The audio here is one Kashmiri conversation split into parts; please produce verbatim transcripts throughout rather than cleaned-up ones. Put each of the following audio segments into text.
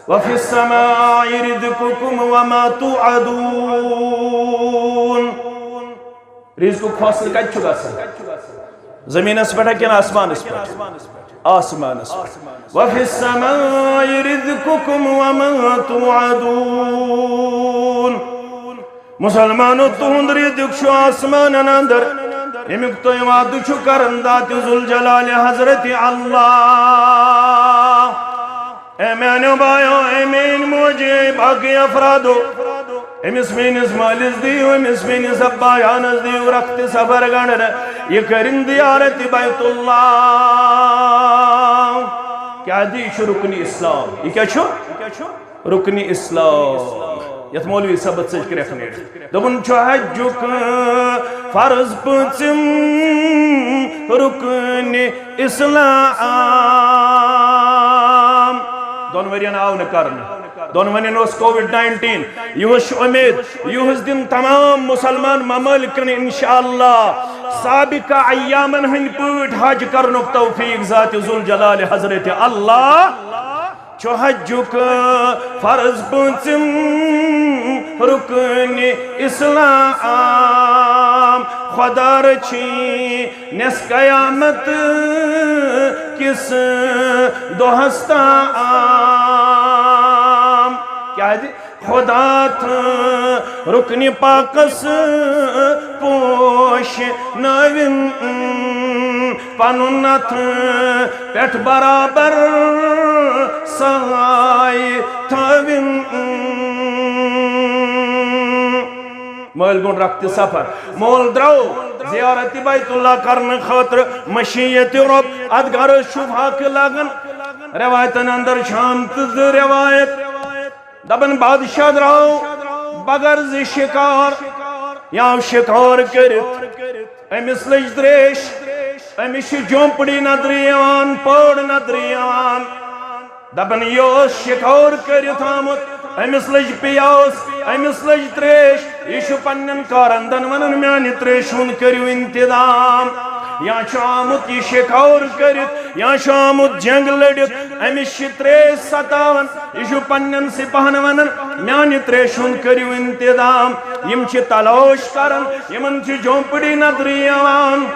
وفي السماء رزقكم وما توعدون۔ رزقُک فٲصلہٕ کَتہِ چھُ گژھان؟ زٔمیٖنَس پٮ۪ٹھا کِنہٕ آسمانَس پٮ۪ٹھ؟ آسمانَس پٮ۪ٹھ۔ وفي السماء رزقكم وما توعدون۔ مسلمانو، تُہُنٛد رزق چھُ آسمانن اندر، ییٚمیُک تُہۍ وعدٕ چھُ کران ذات ذوالجلال حضرت اللہ۔ اے میانیو بایو، اے میٲنۍ موجی، اے باقٕے افرادو، أمِس میٲنِس مٲلِس دِیِو، أمِس میٲنِس ابا جانس دِیِو رخت سفر گنڈنہٕ، یہِ کٔرِن زیارت بیت اللہ۔ کیٛاہ دِ؟ یہِ چھُ رُکنِ اسلام۔ یہِ کیٛاہ چھُ؟ رُکنِ اسلام۔ یتھ مولوی صٲبس سۭتۍ کرٛٮ۪کھ نیرِ۔ دوٚپُن، چھُ حجُک فرض پٲنٛژِم رُکنِ اسلام۔ دۄن ؤرین آو نہٕ کرنہٕ۔ دۄنوٕنٮ۪ن اوس کووِڈ ناینٹیٖن۔ یِہُس چھُ اُمید، یِہُس دِن تمام مُسلمان ممٲلِکن انشاءاللہ سابقہ ایامن ہٕنٛدۍ پٲٹھۍ حج کرنُک توفیق ذات ذوالجلال حضرت اللہ۔ چھُ حجُک فرض پٲنٛژِم رُکنِ اسلام۔ خۄدا رٔچھِنۍ نٮ۪س قیامت کِس دۄہس تام۔ کیٛازِ؟ خۄدا تہٕ رُکنِ پاکس پوش نٲوِن پنُن اتھ پٮ۪ٹھ برابر سایہِ تھٲوِن۔ مٲلۍ گوٚو رخت سفر۔ مول درٛاو زیارت بیت اللہ کرنہٕ خٲطرٕ مشیت رۄب۔ اتھ گرس چھُ فاقہٕ لگان۔ روایتن اندر چھِ آمژٕ زٕ روایت۔ دپان بادشاہ درٛاو بغرض شکار، یا شکار کٔرِتھ أمِس لٔج تریش، أمِس چھِ جھونپڑی نظرِ یِوان، پٲڑ نظرِ یِوان۔ دپان، یہِ اوس شکار کٔرِتھ آمُت، أمِس لٔج پیاس، أمِس لٔج تریش، یہِ چھُ پننٮ۪ن کارندن ونان، میانہِ تریشہِ ہُنٛد کٔرِو انتظام۔ یا چھُ آمُت یہِ شکار کٔرِتھ، یا چھُ آمُت جنگ لٔڑِتھ، أمِس چھِ تریش ستاوان، یہِ چھُ پننٮ۪ن سپاہن ونان، میانہِ تریشہِ ہُنٛد کٔرِو انتظام۔ یِم چھِ تلاش کران، یِمن چھِ جھونپڑی نظرِ یِوان۔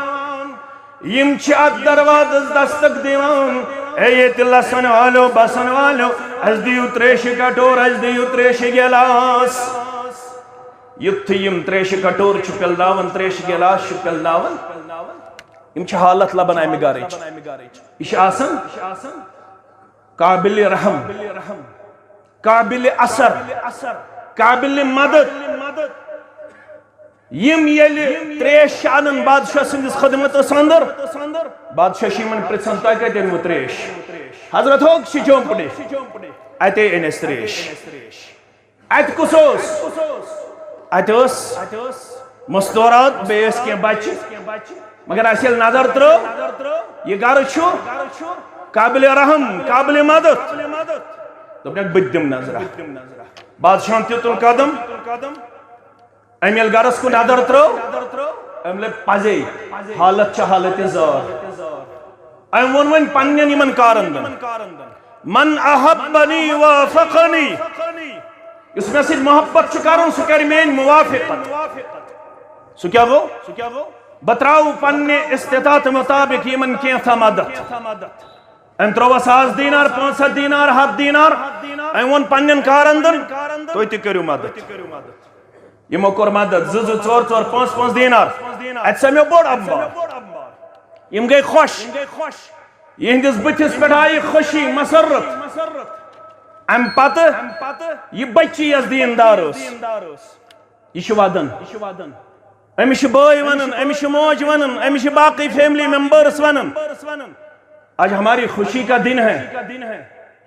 یِم چھِ اتھ دروازس دستک دِوان، اے ییٚتہِ لسن والو، بسن والو، اسہِ دِیِو تریشہِ کٹور، اسہِ دِیِو تریشہِ گلاس۔ یُتھُے یِم تریشہِ کٹور چھِ پِلناوان، تریشہِ گلاس چھِ پِلناوان، یِم چھِ حالت لبان امہِ گرٕچ۔ یہِ چھِ آسان قابل رحم، قابل اثر، قابل مدد۔ یِم ییٚلہِ تریش چھِ انان بادشاہ سٕنٛدِس خدمتس اندر، بادشاہ چھُ یِمن پرژھان، تۄہہِ کتہِ أنوٕ تریش؟ حضرت ہوک چھِ جھونپڑی، اتے أنۍ اَسہِ تریش۔ اتہِ کُس اوس؟ اتہِ اوس مستورات، بیٚیہِ ٲسۍ کینٛہہ بچہِ۔ مگر اسہِ ییٚلہِ نظر ترٲو، یہِ گرٕ چھُ قابل رحم، قابل مدد۔ دوٚپنکھ، بہٕ تہِ دِمہٕ نظرہ۔ بادشاہن تہِ تُل قدم۔ أمۍ ییٚلہِ گرس کُن نظر ترٲو، أمۍ لٔب پزے، حالت چھِ حالت زار۔ أمۍ ووٚن وۄنۍ پننٮ۪ن یِمن کارندن، من احبنی وافقنی، یُس مےٚ سۭتۍ محبت چھُ کران، سُہ کرِ میٲنۍ موافقت۔ سُہ کیٛاہ گوٚو؟ بہٕ ترٛاوٕ پننہِ استطاعت مطابق یِمن کینٛژھا مدد۔ أمۍ ترٛوو ساس دینار، پانٛژھ ہتھ دینار، ہتھ دینار۔ أمۍ ووٚن پننٮ۪ن کارندن، تُہۍ تہِ کٔرِو مدد۔ یِمو کوٚر مدد، زٕ زٕ، ژور ژور، پانٛژھ پانٛژھ دینار۔ اتہِ سمیو بوٚڑ انبار۔ یِم گٔے خۄش۔ یِہنٛدِس بٕتھِس پٮ۪ٹھ آیہِ خوشی، مسرت۔ امہِ پتہٕ یہِ بچی یۄس دیندار ٲس، یہِ چھِ ودان۔ أمِس چھِ بٲے ونان، أمِس چھِ موج ونان، أمِس چھِ باقٕے فیملی ممبرس ونان، آج ہماری خوشی کا دن ہے،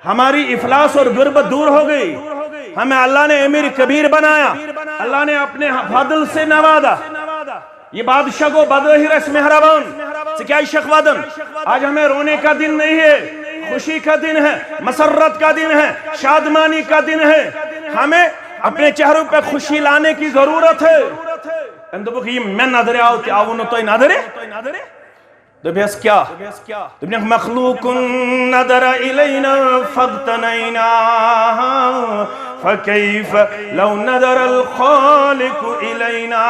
ہماری افلاس اور غربت دور ہو گئی، ہمیں اللہ نے امیر کبیر بنایا، اللہ نے اپنے فضل سے نوازا۔ یہ بادشاہ گو بظاہر اسہِ مہربان، ژٕ کیٛازِ چھکھ ودان؟ آج ہمیں رونے کا دن نہیں ہے، خوشی کا دن ہے، مسرت کا دن ہے، شادمانی کا دن ہے۔ ہمیں اپنے چہروں پہ خوشی لانے کی ضرورت ہے۔ أمۍ دوٚپُکھ، یہِ مےٚ نظرِ آو، تہِ آوُ نہٕ تۄہہِ نظرِ۔ دوٚپہَس کیٛاہ؟ دوٚپنَکھ مخلوق نظر الینا فاقتنیناہ، فکیف لو نظر الخالق الینا۔